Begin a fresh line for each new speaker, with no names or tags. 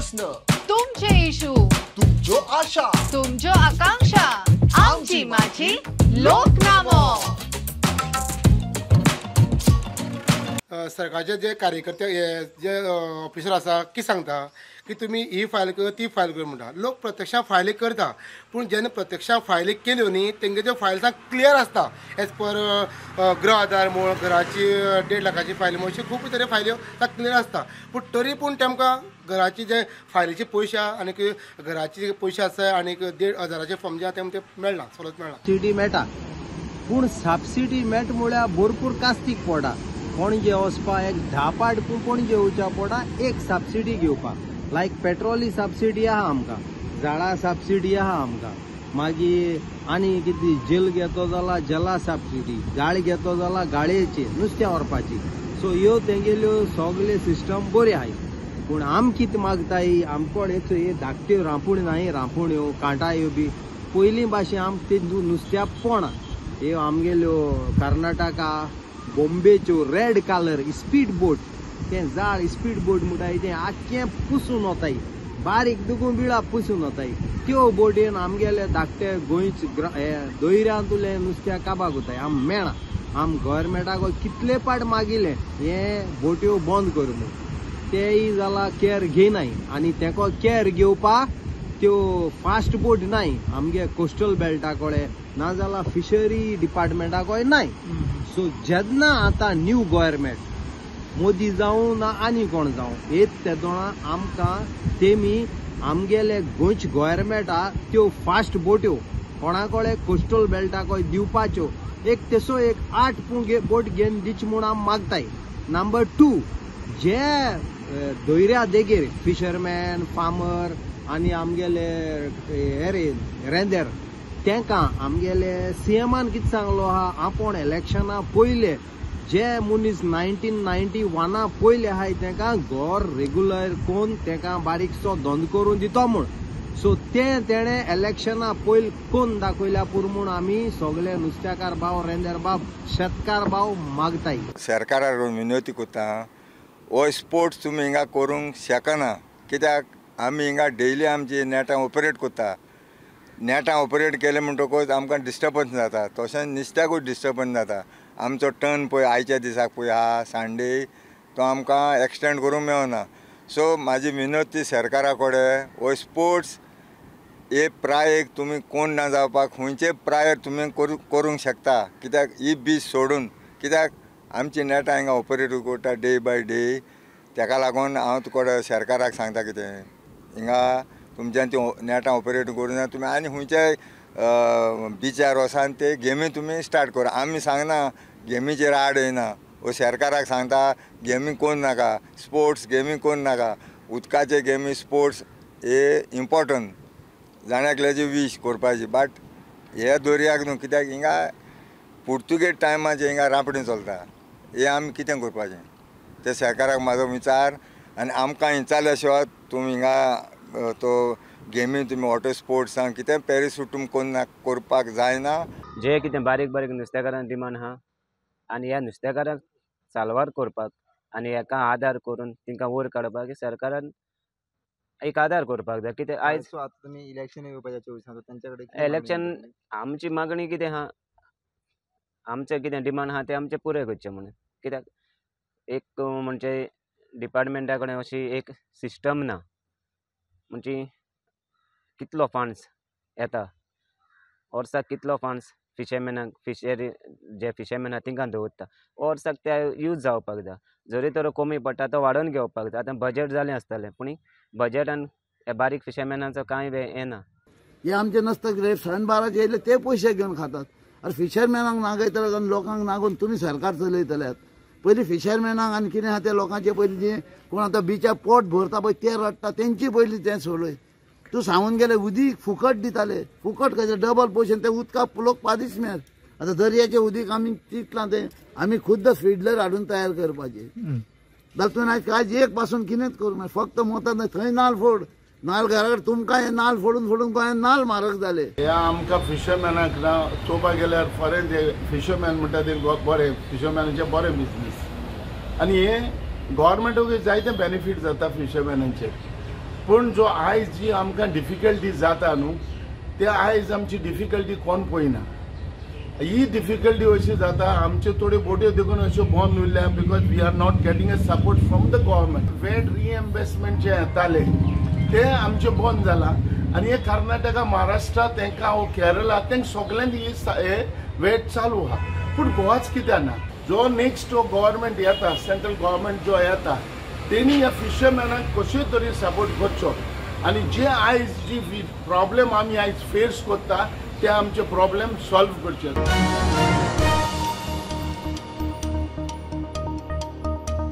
प्रश्न,
तुमचे इशू,
तुमच्यो आशा,
तुमच्यो आकांक्षा, आमची माझी लोकनामो।
सरकारचे जे कार्यकर्ते जे ऑफिसर आसा की सांगता की तुमी ही फायल कर ती फायल कर म्हणटा। लोक प्रत्यक्षां फायली करता, पूण जेन्ना प्रत्यक्षां फायली केल्यो न्ही तेंगे ज्यो फायल क्लियर आसता एज पर गृह आधार म्हूण घराची 1.5 लाखाची फायल म्हूण अश्यो खूब तरे फायल्यो क्लियर आसता, पूण तरी पूण तेमकां घराची जे फायलीचे पयशे आनी घराचे पयशे आसा आनी 1,500 फॉर्म जे आसा तेमकां ते मेळना, सवलत मेळना।
सबसिडी मेळटा पूण सबसिडी मेळटा म्हळ्यार भरपूर कास्तीक पडटा। पणजे वचपा एक 10 पाट पूण पणजे वचच्या पडटा एक सबसिडी घेवपाक। लायक पेट्रोली सबसिडी आहा आमकां, झाडां सबसिडी आहा आमकां, मागीर आनी कितें जेल घेतलो जाल्यार जेला सबसिडी, गाळी घेतलो जाल्यार गाळयेची नुस्तें व्हरपाची। सो ह्यो तेंगेल्यो सगळे सिस्टम बरी आहाय, पूण आम कितें मागताय आमकोड एक धाकट्यो रांपोणी नाय, रांपोण्यो कांटायो बी पयलीं भाशेन आम ते नुस्त्याक पोणा। ह्यो आमगेल्यो कर्नाटका बॉम्बेच्यो रेड कलर स्पीड बोट, तें जाळ स्पीड बोट म्हणटाय तें आख्खें पुसून वताय, बारीक दुगून बिळा पुसून वताय। त्यो बोटीन आमगेले धाकटे गोंयचे दोयऱ्यांतुले नुस्त्या काबाक वताय। आम मेळा आम गव्हर्मेंटाक कितले पाट मागिले हे बोट्यो बंद कर म्हूण, तेय जाला केअर घेयनाय आनी तेका केअर घेवपाक त्यो फास्ट बोट नाय आमगे कोस्टल बेल्टा कडेन ना जाल्यार फिशरी डिपार्टमेंटा कडेन नाय। सो जेन्ना आतां न्यू गव्हर्मेंट मोदी जावं ना आनी कोण जावं येत तेदोणा आमकां तेमी आमगेले गोंयचे गव्हर्मेंटा त्यो फास्ट बोट्यो कोणा कडेन कोस्टल बेल्टा कडेन दिवपाच्यो एक तेसो एक 8 पूण बोट घेवन दिच म्हूण आम मागताय। नंबर 2 जे दर्या देगेर फिशरमॅन फार्मर आनी आमगेले हे रे रेंदेर तेंकां आमगेले सीएमान कितें सांगलो आहा, आपूण इलेक्शना पयले जे मनीस 1991 पयले आहाय तेंकां घर रेगुलर कोन्न तेंकां बारीकसो धंदो करून दितो म्हूण। सो तें तेणें इलेक्शना पयलीं कोन्न दाखयल्या पुरो म्हूण आमी सगळे नुस्त्याकार भाव, रेंदेर बाब, शेतकार भाव मागताय।
सरकाराक विनंती करता हो स्पोर्ट्स तुमी हिंगा करूंक शकना, कित्याक आमी हिंगा डेली आमची नेटां ऑपरेट करता। नेटां ऑपरेट केले म्हणटकूच आमकां डिस्टर्बन्स जाता, तशेंच नुस्त्याकूय डिस्टर्बन्स जाता। आमचो टर्न पळय आयच्या दिसाक पळय आहा संडे, तो आमकां एक्सटेंड करूंक मेळना। सो म्हाजी विनंती सरकारा कडेन हो स्पोर्ट्स हे प्रायक तुमी कोण ना जावपाक खंयचे प्रायर तुमी करूंक शकता, कित्याक ही बीच सोडून, कित्याक आमची नेटां हिंगा ऑपरेट करता डे बाय डे। तेका लागून हांव तुका सरकाराक सांगता कितें हिंगा तुमच्यान ती नेटां ऑपरेट करूं ना, तुमी आनी खंयच्याय बिचार वसान ते गेमी तुमी स्टार्ट करा। आमी सांगना गेमीचेर आड येना, वो सरकाराक सांगता गेमी कोन्न नाका, स्पोर्ट्स गेमी कोन्न नाका, उदकाचे गेमी स्पोर्ट्स हे इम्पोर्टंट जाण एकल्याची वीश करपाची। बट हे दर्याक न्हू, कित्याक हिंगा पुर्तुगेज टायमाचे हिंगा रांपणी चलता, हे आमी कितें करपाचें ते सरकाराक म्हाजो विचार। आनी आमकां विचारल्या शिवाय तुमी हिंगा तो गेमी तुमी वॉटर स्पोर्ट्सांक कितें पॅराशूट तुमी कोन्न करपाक जायना।
जे कितें बारीक बारीक नुस्तेकारांक डिमांड आहा आनी ह्या नुस्तेकारांक साल्वार करपाक आनी हेका आदार करून तेंकां वयर काडपाक सरकारान एक आदार करपाक जाय। कित्याक आयज
तुमी इलेक्शन येवपाचें 24 तांचे कडेन
इलेक्शन आमची मागणी कितें आहा, आमचें कितें डिमांड आहा तें आमचें पुरें करचें म्हणून। कित्याक एक म्हणजे डिपार्टमेंटा कडेन अशी एक सिस्टम ना, म्हणजे कितलो फंड्स येता वर्साक, कितलो फंड्स फिशरमॅनाक फिशरी जे फिशरमॅन आहा तेंकां दवरता वर्साक ते यूज जावपाक जाय। जरी तर कमी पडटा तो वाडोवन घेवपाक जाय। आतां बजट जालें आसतलें पूण बजटान ह्या बारीक फिशरमॅनाचो कांय येना।
हे आमचे नसतं सण बाराचे येयले ते पयशे घेवन खातात। अरे फिशरमॅनाक नागयतले आनी लोकांक नागोवन तुमी सरकार चलयतल्यात। पयलीं फिशरमॅनाक आनी कितें आहा ते लोकांचे पयलीं जे कोण आतां बिचार पोट भरता पळय ते रडटा तेंची पयलीं तें सोडय। तूं सांगून गेले उदीक फुकट दिताले, फुकट कशें डबल पयशे ते उदकाक लोक पादीस मेळ। आतां दर्याचें उदीक आमी चिंतलां तें आमी खुद्द फिडलर हाडून तयार करपाचें जाल्यार तुवें आयज कांयच एक पासून कितेंच करूंक ना। फक्त मोता थंय नाल फोड, नाल घरा कडेन तुमकां हे नाल फोडून फोडून गोंयांत नाल म्हारग जाले।
हे आमकां फिशरमॅनाक ना चोवपाक गेल्यार फॉरेन जे फिशरमॅन म्हणटा ते बरें, फिशरमॅनाचें बरें बिजनीस आनी हे गव्हर्मेंटाकूय जायते बेनिफीट जाता फिशरमॅनांचे। पूण जो आयज जी आमकां डिफिकल्टी जाता न्हू ते आयज आमची डिफिकल्टी कोण पळयना. ही डिफिकल्टी अशी जाता आमच्यो थोड्यो बोट्यो देखून अश्यो बंद उरल्या because we are not getting a support from the government. VAT reimbursement जे येताले ते आमचें बंद जालां आनी हे कर्नाटका महाराष्ट्रा तांकां वो केरला तांकां सगल्यांक ही वेट चालू आहा पूण गोवाच कित्याक ना. जो नेक्स्ट जो गव्हर्मेंट येता सेंट्रल गव्हर्मेंट जो येता तेणी ह्या फिशरमॅनाक कश्यो तरी सपोर्ट करचो आनी जे आयज जी प्रॉब्लेम आमी आयज फेस करता ते आमचे प्रॉब्लेम सॉल्व करचे.